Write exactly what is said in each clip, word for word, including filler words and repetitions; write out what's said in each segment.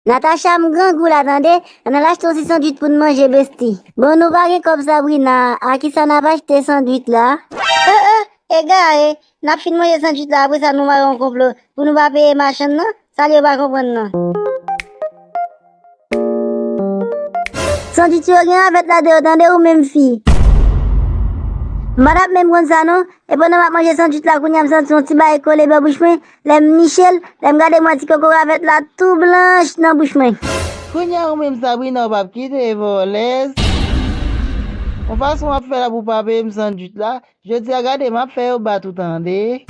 Natacha, m grangou la, tande. Ann al achte yon ti sandwich pou n manje, besti. Bon, nou pa gen kòb, Sabrina. A kisa n ap achte sandwich la? Eh, eh, egare. N ap fin manje sandwich la, apre sa, nou mare yon konplo pou nou pa peye machann nan. Sa l ye, ou pa konprann, non. Sandwich yo gen ravèt ladan yo, tande, ou menm fi. M pa t ap menm konn sa, non. E pandan m ap manje sandwich la, kounye a m santi yon ti bagay kole bò bouch mwen. Lè m niche l, lè m gade, m wè ti koko ravèt la tou blanch nan bouch mwen. Kounye a ou menm, Sabrina, ou p ap kite vòlèz. Yon fason w ap fè la pou w pa peye m sandwich la, jodi a gade, m ap fè yo bat ou, tande.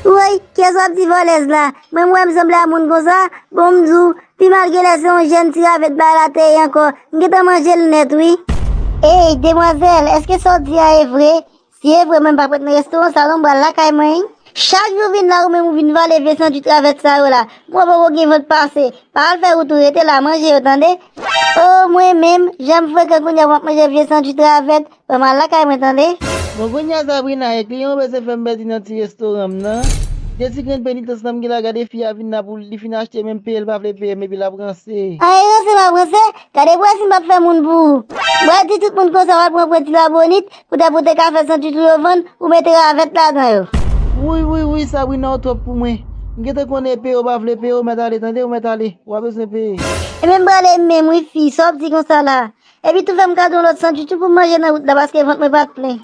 Woy, kiyès w ap di vòlèz la? Mwen, m wè m sanble a moun konsa? Bon, m di w, pi mal genlè se yon jèn ti ravèt bagay la te ye ankò. M gentan manje l nèt, wi. Ey, demwazèl, èske sa w di a e vre? Si e vre, mwen m p ap ret nan restoran sa non, m pral lakay mwen, wi. Chak jou w vin la, ou menm ou vin vale vye sandwich ravèt sa yo la. Mwen poko gen vant pase. Pa al fè wout ou, rete la, manje yo, tande. O, mwen menm, jan m frekan kounye a pou m ap manje vye sandwich ravèt, ban m al lakay mwen, tande. Bon, kounye a, Sabrina, e kliyan w bezwen fè m pèdi nan ti restoran m nan. De ti grenn penitans nan m gen la, gade fi a vin la pou li fin achte, menm peye l pa vle peye m, epi l ap ranse. Ay, ranse m ap ranse? Gade pou w wè si m p ap fè moun pou ou. Mwen di tout moun konsa, w al pran pwenti labonit, poutèt pou w te ka fè sandwich ou yo vann, ou mete ravèt ladan yo. Wi, wi, wi, Sabrina, ou twòp pou mwen. M gentan konnen peye w pa vle peye, ou mèt ale, tande, ou mèt ale. Ou pa bezwen peye. Ebyen, m prale menm, wi, fi, sa w ap di konsa la? Epi tou fè m kado yon lòt sandwich tou pou m manje nan wout la, paske vant mwen pa t plen.